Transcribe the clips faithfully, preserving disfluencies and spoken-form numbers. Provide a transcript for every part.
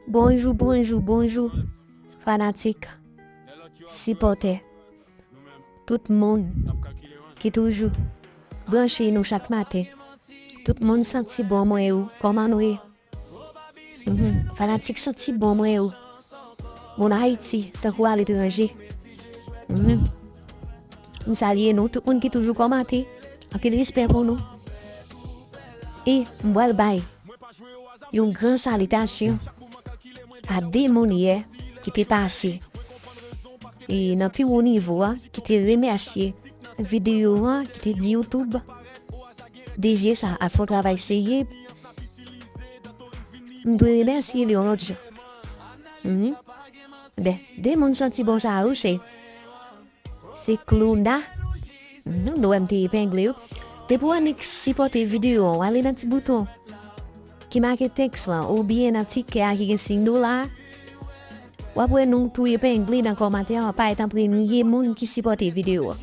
Bonjou, bonjou, bonjou, fanatik, sipòtè, tout moun ki toujou branche nou chak maten. Tout moun santi bon, mwen ou, kòman nou ye? Mhm. Fanatik santi bon, mwen ou, moun Ayiti, tankou aletranje. Mhm. M salye nou, tout moun ki toujou kòmante. Anpil respè pou nou. E m pral bay yon gran salitasyon a de moun yè ki te pase e nan pi wo nivo a, ki te remèsye videyo a, ki te di YouTube, D J sa ap fè yon travay serye. M dwe remèsye li yon lòt jan. Mhm. Ben, de moun santi bon sa yo, se Se Clouna. Mhm, nou wè m te epengle yo. Depi w annik sipòte videyo an, w ale nan ti bouton ki make tèks lan, oubyen nan ti kè a ki gen siy dola a, w ap wè nou tou epengle nan kòmantè an, pa etan premye moun ki sipòte videyo an.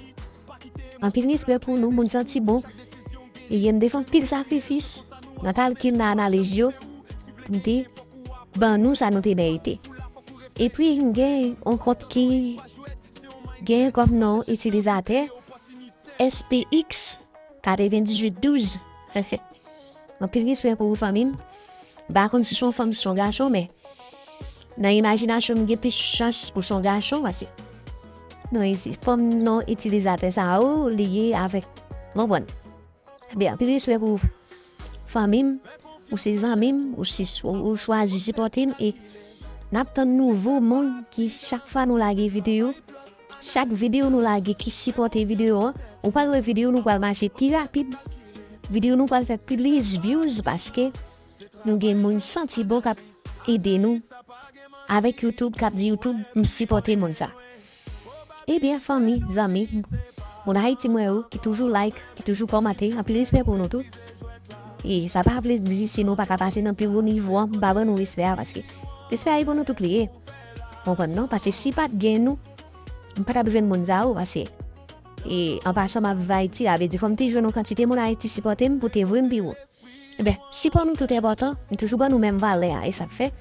Anpil respè pou nou, moun santi bon. E m te fè anpil sakrifis nan kalkil, nan analiz yo, pou m te ban nou sa nou te merite. Epi, m gen yon kont ki gen kòm non itilizatè S P X katrevendizuit douz. Anpil respè pou ou, fanmi m. M pa konn si se yon fanm, si se yon gason, men nan imajinasyon m, gen plis chans pou se yon gason, paske non, isi, fòm non itilizatè sa yo, li ye avèk, w konprann? Byen, anpil respè pou fanmi m, ou se zanmi m, ou, si, ou, ou chwazi sipòte m, e n ap tann nouvo moun ki, chak fwa nou lage videyo, chak videyo nou lage ki sipòte videyo an, ou pral wè videyo nou pral mache pi rapid, videyo nou pral fè plis views, paske nou gen moun santi bon k ap ede nou avèk YouTube, k ap di YouTube, "M sipòte moun sa." Ebyen, fanmi, zanmi, moun Ayiti mwen yo, ki toujou like, ki toujou kòmante, anpil respè pou nou tou. E sa pa vle di si nou pa ka pase nan pi wo nivo an, m pa ban nou respè a, paske respè a e pou nou tout li ye. Konprann non? Paske si pa t gen nou, m pa t ap jwenn moun sa yo, paske, e, an pasan, m ap viv Ayiti, sa vle di fò m te jwenn yon kantite moun Ayiti sipòte m pou te voye m pi wo. Ebyen, sipò nou tout enpòtan, m toujou ban nou menm valè a, e sa k fè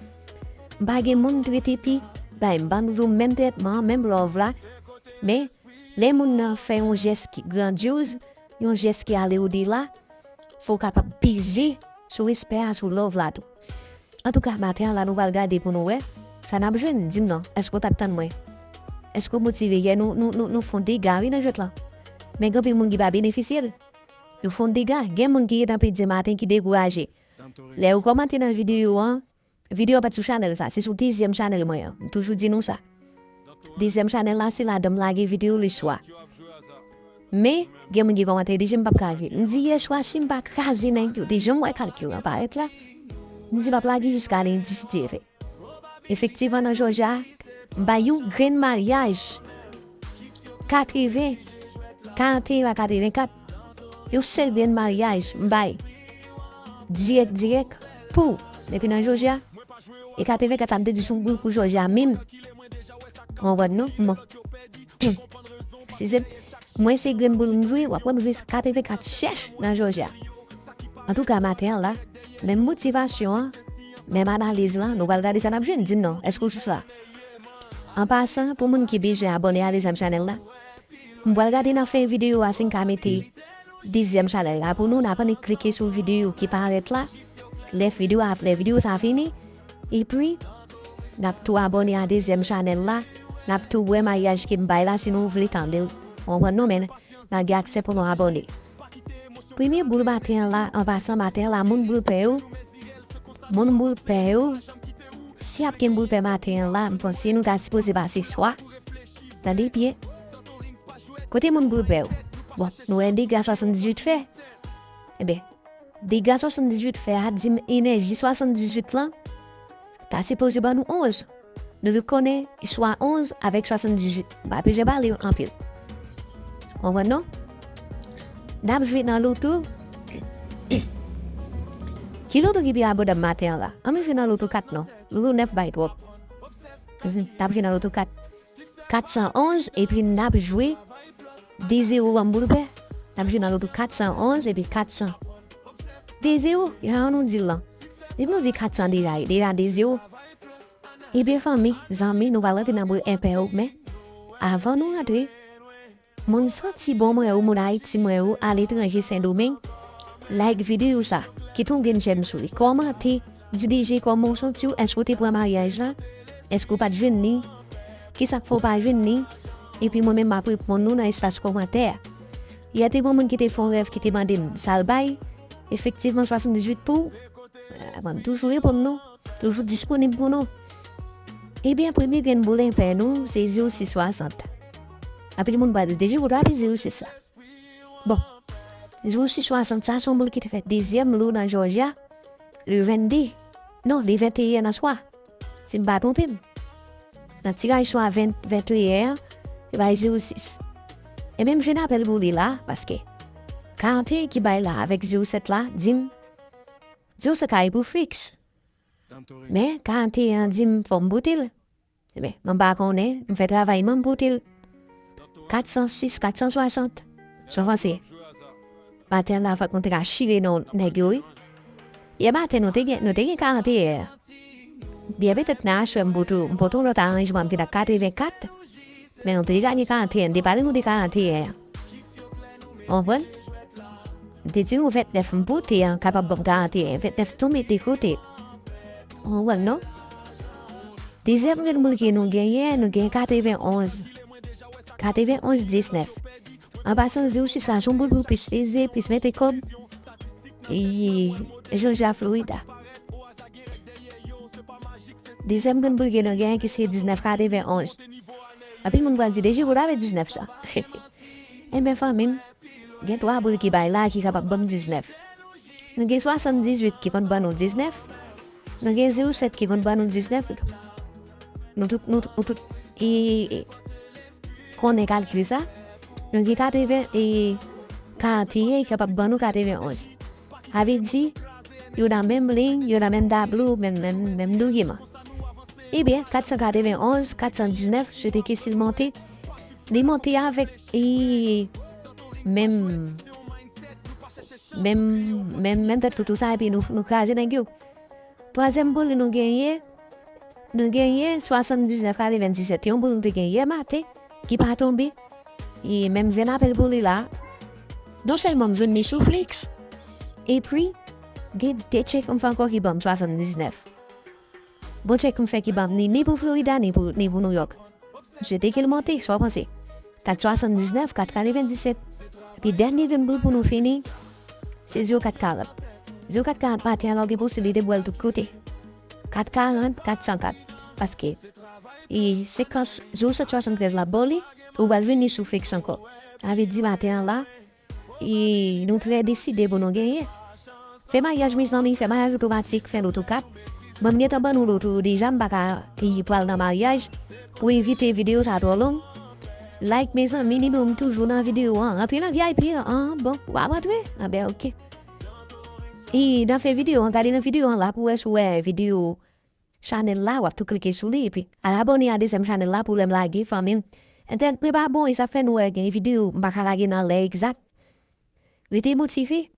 m pa gen moun trete pi bay, m ban nou menm trètman an, menm love la. Men, lè moun nan fè yon jès ki grandyoz, yon jès ki ale odela, fò w kapab peze sou respè a, sou love la tou. Antouka, maten an la, nou pral gade pou nou wè sa n ap jwenn. Di m non, èske w t ap tann mwen? Èske w motive? Yè, nou, nou, nou, nou fè yon dega, wi, nan jwèt lan. Men gen anpil moun ki pa benefisye l. Yo fè yon dega. Gen moun ki gentan pèdi maten, ki dekouraje. Lè yo kòmante nan videyo an, videyo an pa t sou chanèl sa, se sou dezyèm chanèl mwen an. M toujou di nou sa. Dezyèm chanèl la, se ladan m lage videyo leswa. Men, gen moun ki kòmante, "D J, m p ap ka rive." M di, "Yèswa, si m pa kraze nèg yo, deja m wè kalkil lan parèt la." M di, "M ap lage jiska lendi, si Dye vle." Efektivman, nan Jòjya, m bay yon grenn maryaj. Katreven, karanteyen a katrevenkat. Yon sèl grenn maryaj, m bay. Dirèk, dirèk, pou. Depi nan Jòjya, e katrevenkat la, m te di se yon boul pou Jòjya menm. Ou konprann non? Bon. Eskize m. Mwen se grenn boul m jwe, w ap wè m jwe katrevenkat chèch nan Jòjya. Antouka, maten an la, menm motivasyon an, menm analiz lan, nou pral gade sa n ap jwenn, di m non, èske w sou sa? An pasan, pou moun ki bezwen abòne a dezyèm chanèl la, m pral gade nan fen videyo a si n ka mete dezyèm chanèl la pou nou, n ap annik klike sou videyo ki parèt la, lè videyo a, lè videyo sa fini, epi, n ap tou abòne a dezyèm chanèl la, n ap tou wè maryaj ke m bay la si nou vle tande l. Ou konprann non, men n a gen aksè pou nou abòne. Premye boul maten an la, an pasan maten an la, moun boul pè yo, moun boul pè yo, si ap gen boul pè maten an la, m panse nou ta sipoze pase swa. Tande byen. Kote moun boul pè yo? Bon, nou wè dega swasanndizuit fè. Ebyen, dega swasanndizuit fè a, di m enèji swasanndizuit lan, ta sipoze ban nou onz. Nou tout konnen istwa onz avèk swasanndizuit. M pa bezwen pale anpil. Konprann non? N ap jwe nan loto. Ki loto ki pi abòdab maten an la? Ann jwe nan loto kat non. Loto nèf bay twòp. Mhm, n ap jwe nan loto kat. Katsanonz, epi n ap jwe de zewo an boul pè. N ap jwe nan loto katsanonz epi katsan. De zewo, jan nou di l lan. Depi nou di katsan deja, deja de zewo. Ebyen fanmi, zanmi, nou pral rantre nan boul enpè yo, men avan nou rantre, moun santi bon mwen ou moun Ayiti mwen ou aletranje Sendomeng, like videyo sa, kite yon grenn jèm sou li, kòmante, di D J kòman w santi w, èske w te pran maryaj la, èske w pa t jwenn li, kisa k fè w pa jwenn li, epi mwen menm m ap reponn nou nan espas kòmantè a. Yè te gen yon moun ki te fè yon rèv ki te mande m sa l bay, efektivman swasanndizuit pou w, mwen toujou reponn nou. Toujou disponib pou nou. Ebyen, premye grenn boul enpè nou, se zewo sis swasant. Anpil moun pral di, "D J, ou trape zewo sis la." Bon, zewo sis swasant sa, se yon boul ki te fèt dezyèm lou nan Jòjya, le vennde, non, le venteyen nan swa, si m pa twonpe m. Nan tiraj swa ven, venteyen an, se bay zewo sis. E menm jwenn apèl pou li la, paske karanteyen ki bay la avèk zewo sèt la, di m, zewo sèt la e pou Flix. Men, karanteyen an di m fò m boute l. Ebyen, mwen pa konnen, m fè travay mwen m boute l. Kat san sis, kat san swasant. Sa w panse? Maten an la fòk nou te ka chire non nèg yo, wi. Yè maten, nou te gen, nou te gen karanteyen an. Byen petèt nan aswè, m pote, m pote yon lòt aranjman, m vin ak katrevenkat. Men nou te deja gen karanteyen, m te pale nou de karanteyen an. Ou konprann? M te di nou ventnèf m pote an kapab ban m karanteyen. Ventnèf tou mete kote. Ou konprann, non? Dezyèm grenn boul ke nou genyen, nou genyen katrevenonz. Katrevenonz diznèf. An pasan, zewo sis la, se yon boul pou plis leze, plis mete kòb. E, Jòjya, Florida. Dezyèm grenn boul ke nou genyen ki se diznèf katrevenonz. Anpil moun pral di, "D J, kote avè diznèf sa?" Ebyen, fanmi m, gen twa boul ki bay la ki kapab ban m diznèf. Nou gen swasanndizuit ki konn ban nou diznèf. Nou gen zewo sèt ki konn ban nou diznèf. Nou tout, nou, nou tout, e, e, konnen kalkil sa. Nou gen katreven, e, karanteyen ki kapab ban nou katrevenonz. Sa vle di, yo nan menm liy, yo nan menm tablo, menm, menm, menm dokiman. Ebyen, kat san katrevenonz, kat san diznèf, se te ke si l monte, li monte avèk, e, menm, menm, menm, menm tèt loutou sa, epi nou, nou kraze nèg yo. Twazyèm boul nou genyen, nou genyen swasanndiznèf katrevendisèt, yon boul nou te gen yè maten, ki pa tonbe. E menm jwenn apèl pou li la. Non sèlman m jwenn li sou Flix, epi gen de tchèk m fè ankò ki ban m swasanndiznèf. Bon tchèk m fè ki ban m ni, ni pou Florida, ni pou, ni pou New York. M swete ke l monte, sa w panse? Kat swasanndiznèf, kat katrevendisèt. Epi dènye grenn boul pou nou fini, se zewo kat karant. Zewo kat karant maten an la, ou gen posiblite pou wè l tout kote. Kat karant, kat san kat. Paske, e, sekans zewo sèt swasanntrèz la ba w li, ou pral jwenn li sou Flix ankò. Sa vle di maten an la, e nou trè deside pou nou genyen. Fè maryaj, mezanmi, fè maryaj otomatik, fè loto kat. Bon, m gentan ban nou loto yo deja, m pa ka, e, pral nan maryaj. Pou evite videyo sa twò long, like, mezanmi, nimewo m toujou nan videyo an. Rantre nan V I P an, an, bon, w ap rantre? Anben, oke. E nan fen videyo an, gade nan videyo an la pou w wè si w wè videyo chanèl la, w ap tou klike sou li, epi al abòne a dezyèm chanèl la pou lè m lage, fanmi m. Entènèt mwen pa bon, e sa fè nou wè gen videyo m pa ka lage nan lè egzak. Rete motive.